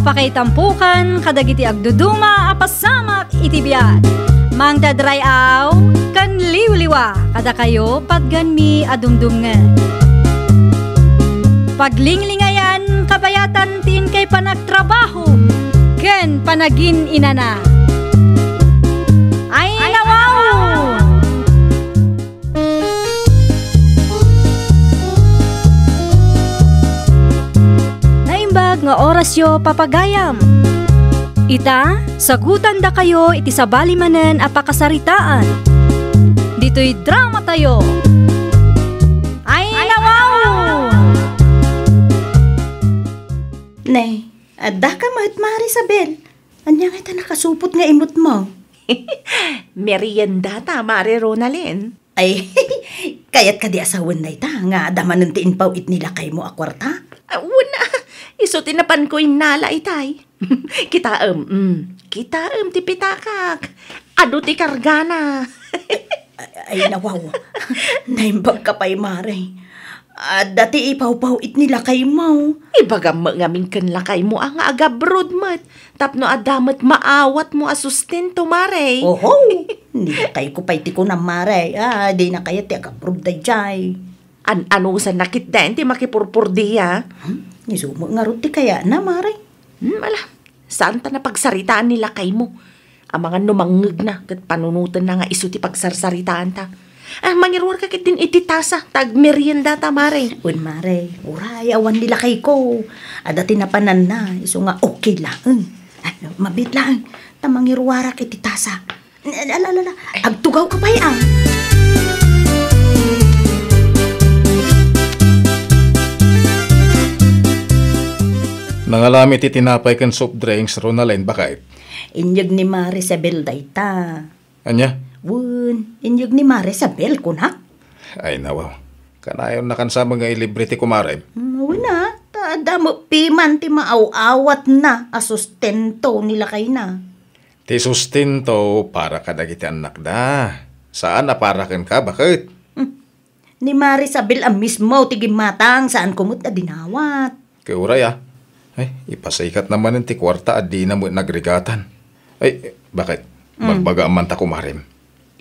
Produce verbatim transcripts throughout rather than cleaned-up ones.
Pakaitampukan kadagiti agduduma a pasamak iti biag. Mangted ray-aw ken liwliwa kadakayo patganmi a dumdumngeg. Paglinglingayan kabayatan ti inkay panagtrabaho ken panagin-inana. Ay, nawaw! Naimbag nga orasyo, papagayam. Ita, sagutandakayo iti sabali manen a pakasaritaan. Ditoy dramatayo. Ay, nawaw! Ne, adda ka met, Mare Isabel. Ania ngay ta nakasupot nga imutmo? Merienda ta, Mare Ronalyn. Ay, kayat kadi a sawen dayta nga adda manen ti impaw-it ni lakaymo a kuarta? Ah, wen a, isu ti napanko innala itay. Kitaem, mm, kitaem ti pitakak. Adu ti kargana. Ay, ay, nawaw. Naimbag ka pay, Mare. Adda ti ipawpaw-it ni lakaymo. Ibagam met ngamin ken lakaymo a nga agabroad met. Tapno adda met maawatmo a sustento, Mare. Oho! Ni lakayko pay ti kunam, Mare. Ah, dina kayat ti agabroad daydiay. An-, anusanna ketdin ti makipurpurdia? Hmm? Isu met ngarud ti kayatna, Mare. Hmm, ala. Saanta napagsaritaan ni lakaymo. Amangan no mangngegna ket panunotenna nga isu ti pagsarsaritaanta. Ah, mangiruarka ketdin iti tasa ta agmeriendata, Mare. Wen, Mare, uray awan ni lakayko. Adda ti napananna, isu nga okay laeng. Ah, mabiit laeng ta mangiruarak iti tasa. Ala, ala, ala. Agtugawka pay, ah. Nangalam iti tinapay ken soft drinks, Ronalyn, baket. Inyeg ni Mare Isabel dayta. Ania? Wen, inyeg ni Mare Isabel, kunak. Ay, nawaw. Kanayon nakansa met nga ilibre ti kumarem. Hmm, wen a, ta adda met piman ti maaw-awatna a sustento ni lakayna. Ti sustento para kadagiti annakda. Saan a para kenka, baket? Hmm. Ni Mare Isabel a mismo ti gimmatang, saanko met a dinawat. Ket uray a. Ay, ipasikat na manen ti kuarta a dina met nagrigatan. Ay, baket? Mm. Magbaga man ta kumarem.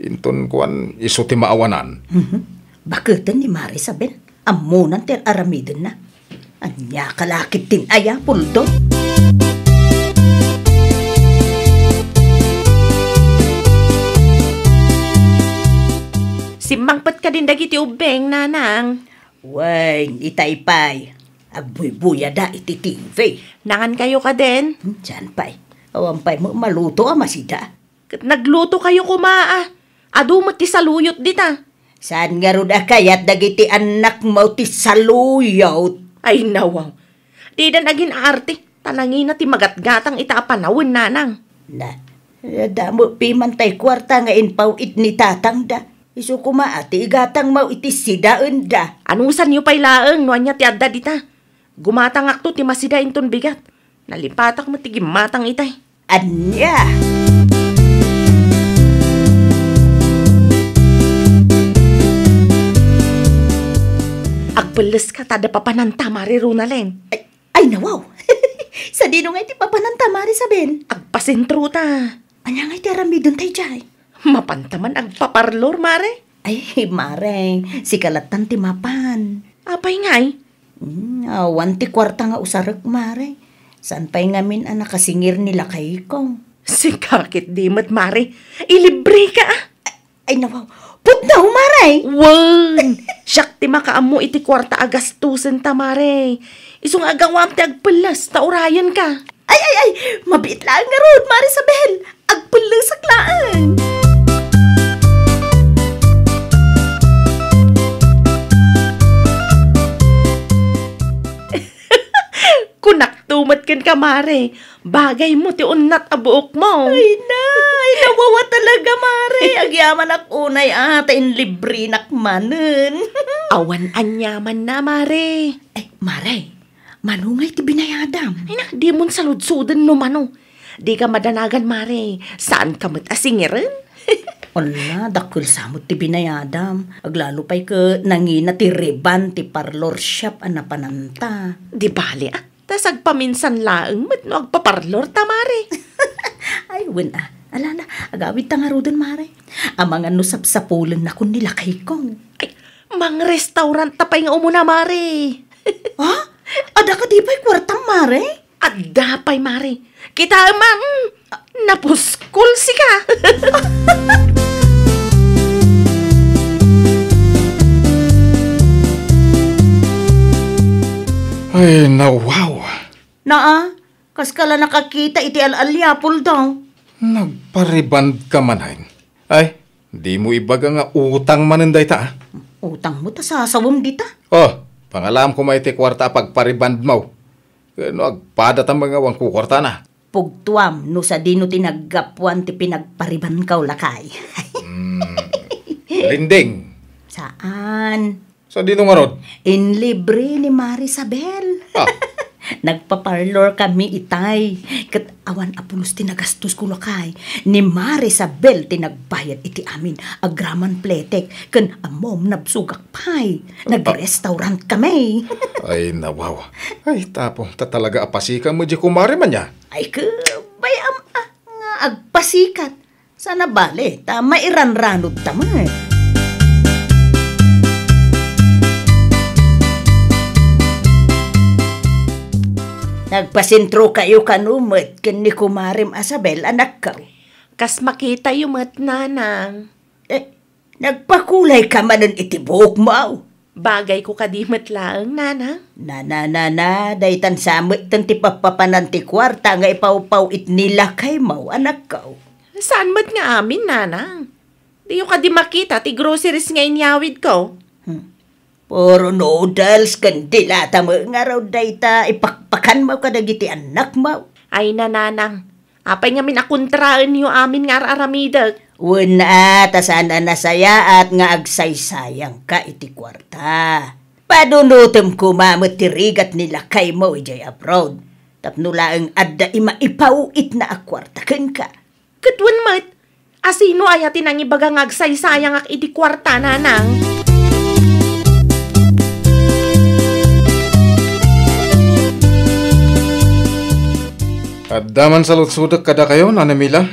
Inton kuan, isu ti maawanan. Mhm. Baketen ni Mare Isabel. Ammonan ti ar-aramidenna. Ania ka la ketdin aya, Puldo? Simmangpet kadin dagiti ubbing, nanang. Wen, itay pay. Agbuybuyada iti T V. Nangankayo kadin? Hmm, saan pay? Awan pay met maluto a masida. Ket naglutokayo koma a. Adu met ti saluyot dita. Saan ngarud a kayat dagiti annakmo ti saluyot? Ay, nawaw. Didan agin-aarte, ta nangina ti magatgatang ita a panawen, nanang. Na, adda met piman tay kuarta nga impaw-it ni tatangda. Isu koma a ti igatangmo iti sidaenda. Anusanyo pay laeng no ania ti adda dita. Gumatangakto ti masida inton bigat. Nalipatak met ti gimmatang itay. Ania? Agpelles ka ta adda papananta, Mare Ronalyn. Ay, ay, nawaw. Sadino ngay ti papananta, Mare Isabel? Agpasentro ta. Ania ngay ti aramiden tay jay? Mapanta man agpaparlor, Mare. Ay, Mare, sika lattan ti mapan. Apay ngay? Hmm, awan ti kuarta nga usarek, Mare. Saan pay ngamin a nakasingir ni lakayko? Sika ketdi met, Mare. Ilibreka, a. Ay, nawaw. Putnaw, Mare! Wen! Siak ti makaammo iti kuarta a gastosenta, Mare. Isu nga agawam ti agpelles, ta urayenka. Ay, ay, ay! Mabiit laeng ngarud, Mare Isabel! Agpellesak laeng! Kunakto met kenka, Mare, bagaymo ti unnat a buokmo. Ay na, ay, nawawa talaga, Mare. Agyamanak unay a, ta inlibrenak manen. Awan aniamanna, Mare. Ay, Mare, mano ngay ti binayadam? Ay na, dimon saludsoden no mano. Dika madanagan, Mare. Saanka met a singiren? Ala, dakkel sa met ti binayadam. Aglalo pay ket nangina ti riban ti parlor shop a napananta. Di bale, a. Ta sagpaminsan laeng met no agpaparlor ta, Mare. Ay, wen a. Ala na, agawid ta ngaruden, Mare. Amangan no sapsapulennakon ni lakayko. Ay, mangrestaurant ta pay nga umuna, Mare. Ha? Adda kadi pay kuartam, Mare? Adda pay, Mare. Kitaem a, mm, napuskol sika. Ay, nawaw. Naa, kaska la nakakita iti al-alia, Puldaw. Nagpariband ka manen. Ay, dimo ibaga nga utang manen dayta, a. Utangmo ta sasawem dita? Oh, pangalaam koma iti kuarta a pagparibandmo. Ken no agpadata met nga awan kukuartana. Pugtoam no sadino ti naggapuan ti pinagparibandko, lakay. Hmm, lending. Saan? Sadino ngarud? Inlibre ni Mare Isabel. Ah. Nagpaparlor kami itay. Ket awan a pulos ti nagastosko, lakay. Ni Mare Isabel ti nagbayad iti amin. Agraman pletek. Ken ammom, nabsogak pay. Ah. Nagrestaurant kami. Ay, nawaw. Ay, tapno ta talaga a pasikan met diay kumarem ania. Ay, kabay-am a nga agpasikat. Saan a bale, ta mairanranod ta met. Nagpasentrokayo kano met ken ni kumarem Isabel, anakko? Kas makitayo met, nanang. Eh, nagpakulay ka manen iti buokmo? Bagayko kadi met laeng, nanang. Na, na, na, na, daytan sa metten ti pappapanan ti kuarta nga ipawpaw-it ni lakaymo, anakko. Saan met nga amin, nanang? Diyo kadi makita ti groceries nga inyawidko? Hmm. Puro noodles ken dilata met ngarud dayta ipakpakanmo kadagiti annakmo. Ay, nanang, apay ngamin a kontraenyo amin nga ar-aramidek? Wen a, ta saan a nasayaat nga agsaysayangka iti kuarta. Padunotem koma met ti rigat ni lakaymo idiay abroad, tapno laeng adda maipaw-itna a kuarta kenka. Ket wen met, asino aya ti nangibaga nga agsaysayangak iti kuarta, nanang? Adda man saludsodek kadakayo, Nana Mila?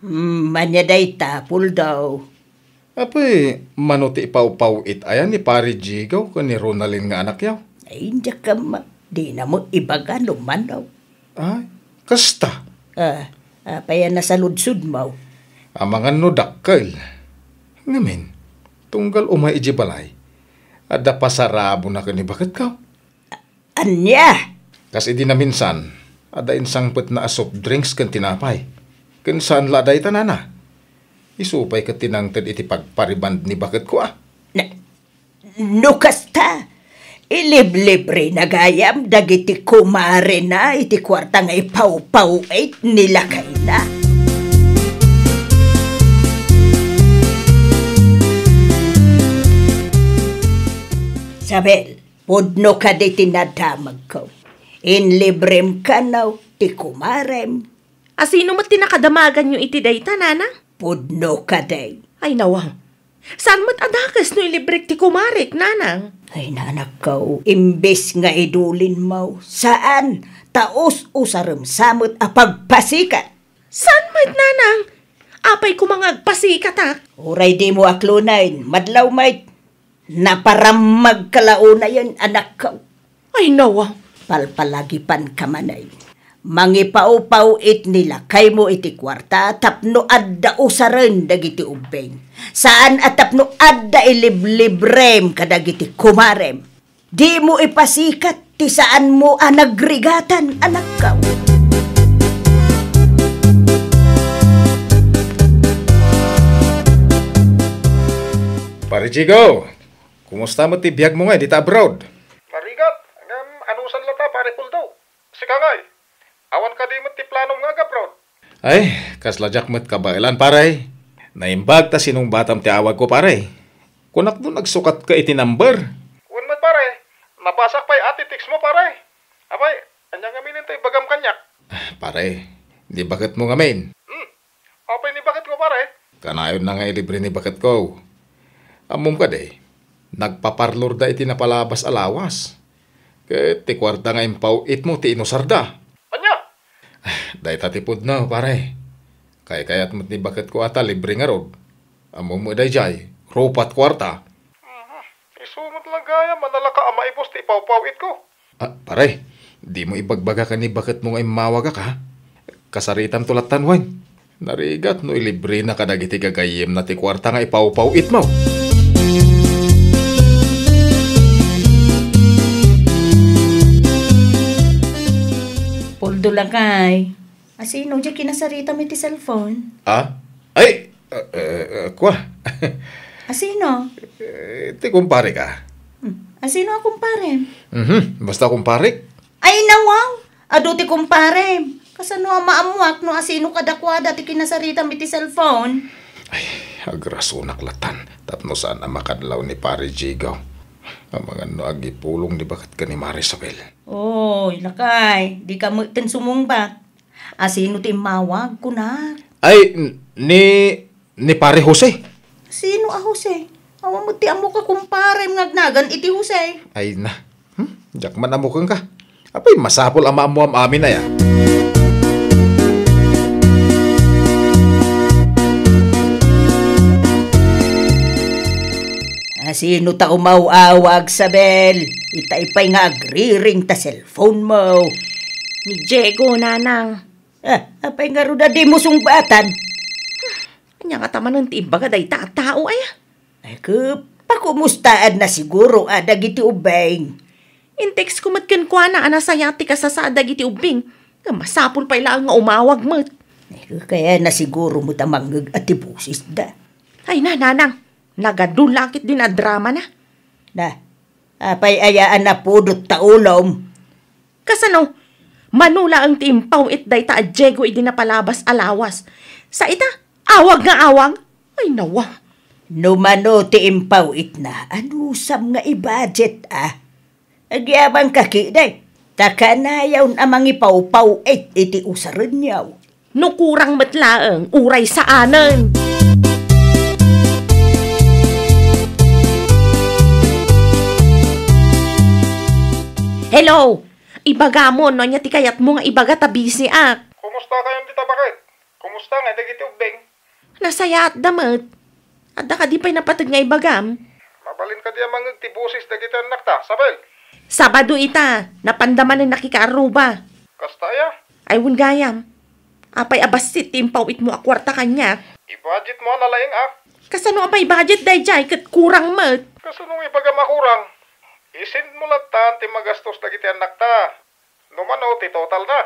Hmm, ania dayta, Puldaw? Apay, mano ti ipawpaw-it aya ni Pare Jigo ken ni Ronalyn nga anakyo? Ay, diak ammo. Dina met ibaga no mano. Ay, kasta? Ah, apay a nasaludsodmo? Amangan no dakkel. Ngamin, tunggal umay idiay balay, adda pasarabona ken ni baketko. Ania? Kas idi naminsan, adda insangpetna a soft drinks ken tinapay. Ken saan la a dayta, nana. Isu pay ket ti nangted iti pagpariband ni baketko, a. Na, no kasta, iliblibrena gayam dagiti kumarena iti kuarta nga ipawpaw-it ni lakayna. Isabel, pudno kadi ti nadamagko. Inlibrem kano ti kumarem. Asino met ti nakadamaganyo iti dayta, nana? Pudno kadi. Ay, nawa. Saan met a dakes no ilibrek ti kumarek, nanang? Ay, nanakko, imbes nga idulinmo, saan, ta us-usarem sa met a pagpasikat. Saan met, nanang? Apay koma nga agpasikatak? Uray dimo aklonen, madlaw met. Naparammagka la unayen, anakko. Ay, nawa. Palpalagipanka manen. Mangipawpaw-it ni lakaymo iti kuarta tapno adda usaren dagiti ubbing. Saan a tapno adda iliblibrem kadagiti kumarem. Dimo ipasikat ti saanmo a nagrigatan, anakko. Pare Jigo, kumusta met ti biagmo nga dita abroad? Narigat, ngem anusan latta, Pare Puldo? Sika ngay, awan kadi met ti planom nga ag-abroad? Ay, kasla diak met kabaelan, pare. Naimbag ta sinungbatam ti awagko, pare. Kunak no nagsukatka iti number. Wen met, pare. Nabasak pay a ti text mo, pare. Apay, ania ngamin ti ibagam kaniak? Ah, pare, ni baketmo ngamin. Hmm. Apay ni baketko, pare? Kanayonna nga ilibre ni baketko. Ammom kadi, nagpaparlorda iti napalabas a lawas. Ket ti kuarta nga impaw-itmo ti inusarda. Ania? Dayta ti pudno, pare. Kaykayat met ni baketko a ta libre ngarud. Ammom met daydiay, rupat kuarta. Mhm. Isu met la gayam a nalaka a maibus ti ipawpaw-itko. Ah, pare, dimo ibagbaga ken ni baketmo nga immawagak, ha? Kasaritamto lattan wen. Narigat no ilibrena kadagiti gagayyemna ti kuarta nga ipawpaw-itmo. Puldo lakay. Asino diay kinasaritam iti cellphone? Ah? Ay, eh, eh, eh, kua. Asino? Eh, ti kumparek. Hmm. Asino a kumparem? Mhm, basta kumparek. Ay, nawaw! Adu ti kumparem. Kasano a maammuak no asino kadakuada ti kinasaritam iti cellphone? Ay, agrasonak lattan tapno saan a makadlaw ni Pare Jigaw. Amangan no agipulong ni baket ken ni Marisabel. Oy, lakay, dika metten sumungbat. Asino ti immawag, kunak? Ay, n-, ni, ni Pare Jose. Sino a Jose? Awan met ti ammok a kumparem nga agnagan iti Jose. Ay na. Hmm? Diak man ammo kenka. Apay, masapul a maammoam amin aya. Asino ta umaw-awag, Sabel? Itay pay nga agriring ta cellphone mo. Ni Diego, nanang. Ah, apay ngarud a dimo sungbatan? Ania ngata manen ti imbaga dayta a tao, aya? Ay, ke, pakumustaanna siguro a dagiti ubbing. In-text ko met kenkuana a nasayaat ti kasasaad dagiti ubbing. Ngem masapul pay laeng nga umawag met. Ay, ke, kayatna siguro met a mangngeg a ti bosesda. Ay na, nanang. Nagadu la ketdin a dramana. Na, apay aya a napudot ta ulom? Kasano? Mano laeng ti impaw-it dayta a Diego idi napalabas a lawas. Sa ita, awag nga awag? Ay, nawa. No mano ti impaw-itna, anusam nga i-budget, a? Agyamanka ketdi, ta kanayon a mangipawpaw-it iti usarenyo. No kurang met laeng, uray saanen. Hello! Ibagamon no ania ti kayatmo nga ibaga ta bisiak. Kumusta kayon dita, baket? Kumusta ngay dagiti ubbing? Nasayaatda met. Adda kadi pay napateg nga ibagam? Mabalin kadi a mangngeg ti boses dagiti annakta, Sabel? Sabado ita, napanda manen nakikaarruba. Kasta aya? Ay, wen gayam. Apay a bassit ti impaw-itmo a kuarta kaniak? I-budget mo a nalaing, a. Kasano a mai-budget daydiay ket kurang met? Kasano nga ibagam a kurang? I-send mo lattan ti magastos dagiti annakta. No mano ti totalna?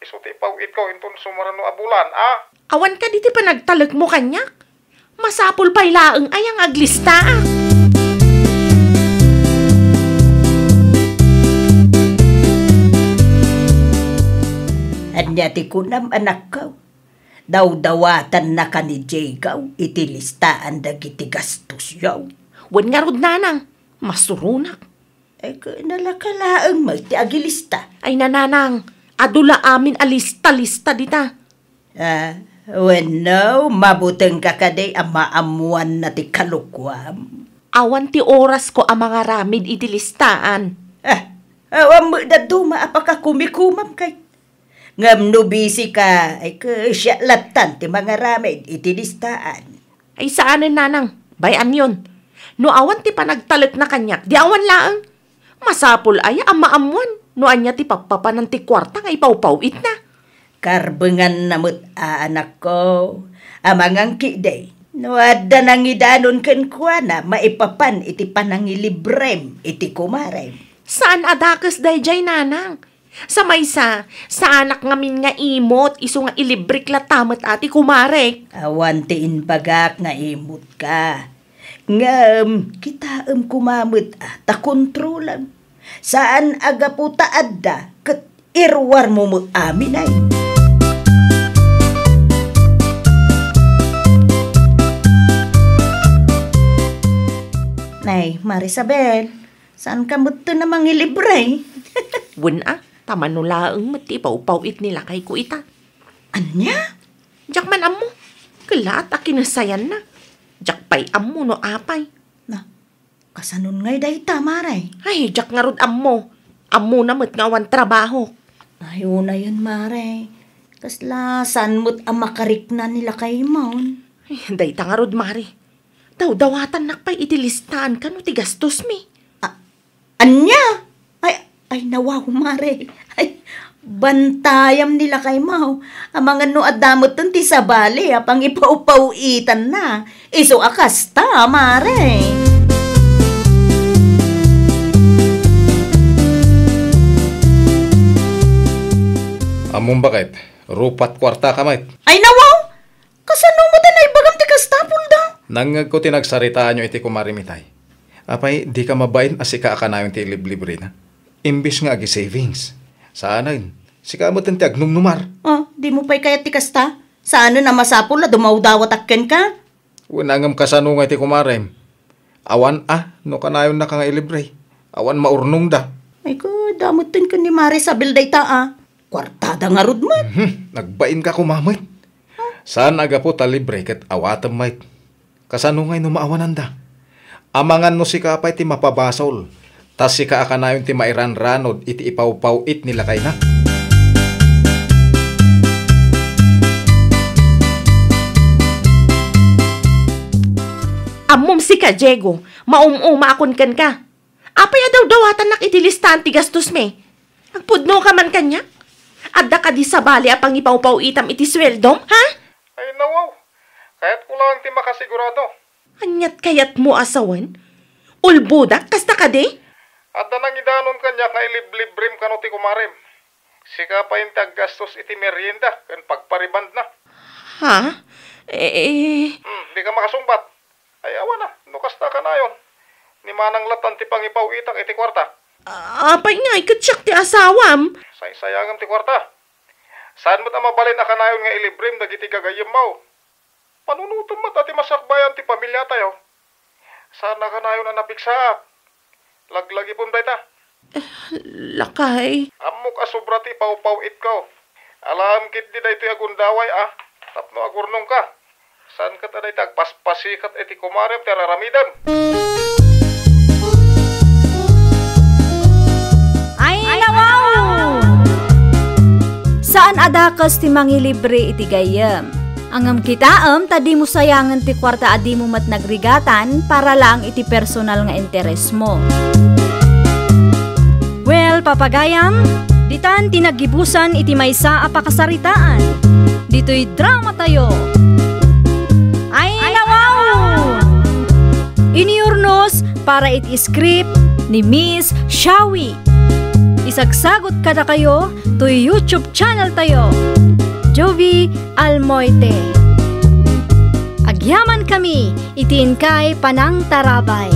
Isu ti ipaw-itko inton sumarno a bulan, a. Awan kadi ti panagtalekmo kaniak? Masapul pay laeng aya nga aglista, a. Ania ti kunam, anakko? Dawdawatannaka ni Diego iti listaan dagiti gastosyo? Wen ngarud, nanang, masuronak. Ay, nalaka laeng met ti agilista. Ay, nanang, adu la amin a lista-lista dita. Ah, wenno, mabutengka kadi a maammoanna ti kalokuam? Awan ti orasko a mangaramid iti listaan. Ah, awan met dadduma a pakakumikumam kay. Ngem no bisika, ay, siak lattan ti mangaramid iti listaan. Ay, saanen, nanang. Bay-anyon. No awan ti panagtalekna kaniak, di awan laeng. Masapul aya a maammoan no ania ti pappapanan ti kuarta nga ipawpaw-itna. Karbenganna met a, anakko. Amangan ketdi, no adda nangidanon kenkuana maipapan iti panangilibrem iti kumarem. Saan a dakes daydiay, nanang. Sa maysa, saanak ngamin nga imut isu nga ilibrek latta met a ti kumarek. Awan ti imbagak nga imutka. Ngem, kitaem koma met a ta kontrolem. Saan a gapu ta adda ket iruarmo met amin ay. Nay, Marisabel, saanka metten a mangilibre? Wen a, ta mano laeng met ti ipawpaw-it ni lakayko ita. Ania? Diak man ammo. Kellaat a kinassayanna. Diak pay ammo no apay. Na, kasanon ngay dayta, Mare? Ay, diak ngarud ammo. Ammona met nga awan trabahok. Ay, unayen, Mare. Kasla saan met a makarikna ni lakay Maon? Ay, dayta ngarud, Mare. Dawdawatannak pay iti listaan kano ti gastos mi. A-, ania? Ay, ay, nawaw, Mare. Ay, bantayam ni lakay Maw. Amangan no adda metten ti sabali a pangipawpawitanna. Isu a kasta, Mare. Ammom baket, rupat kuarta ka met. Ay, nawaw! Kasano met a naibagam ti kasta, Pulda? Nangngegko ti nagsaritaanyo iti kumarem itay. Apay, di ka mabain a sika a kanayon ti iliblibrena? Imbes nga agi-savings. Saanen, sika metten ti agnumnumar. Ah, di mo pay kayat ti kasta? Saanen a masapul a dumawdawatak kenka? Wen, ngem kasano ngay ti kumarem? Awan a, no kanayonnaka nga ilibre. Awan maurnongda. Ay, ko, dametten ken ni Mare Isabel dayta a. Kuartada ngarud met. Mhm, nagbain ka kumamet. Saan a gapu ta libre ket awatem met. Kasano ngay no maawananda? Amangan no sika pay ti mapabasol, ta sika a kanayon ti mairanranod iti ipawpaw-it ni lakayna. Ammom sika, Diego, maum-umaakon kenka. Apay a dawdawatannak iti listaan ti gastos mi? Agpudno ka man kaniak? Adda kadi sabali a pangipawpaw-itam iti sueldom, ha? Ay, nawaw. Kayatko laeng ti makasigurado. Aniat kayatmo a sawen? Ulbodak, kasta kadi? Adda nangidanon kaniak nga iliblibrem kano ti kumarem. Sika pay ti aggastos iti merienda ken pagparibandna. Ha? Eh, eh. Hmm, di ka makasungbat. Ay, awan a, no kasta kanayon. Ni manang latan ti pangipaw-itak iti kuarta. Apay ngay ket siak ti asawam? Saysayangem ti kuarta. Saan met a mabalin a kanayon nga ilibrem dagiti gagayyemmo? Panunotem met a ti masakbayan ti pamiliatayo. Saan a kanayon a napiksaak. Laglagipem dayta. Lakay. Ammok a sobra ti pawpaw-itko. Alaem ketdi daytoy a gundaway a tapno agurnongka. Saan ket a dayta agpaspasikat iti kumarem ti ar-aramidem. Ay, nawaw! Saan a dakes ti mangilibre iti gayyem. Ngem kitaem ta dimo sayangen ti kuarta a dimo met nagrigatan para laeng iti personal nga interesmo. Well, papagayam, ditan ti naggibusan iti maysa a pakasaritaan. Ditoy dramatayo. Ay, nawaw! Iniurnos para iti script ni Miss Shawi. Isagsagot kadakayo toy YouTube channel tayo, Jovi Almoite. Agyamankami iti inkay panangtarabay.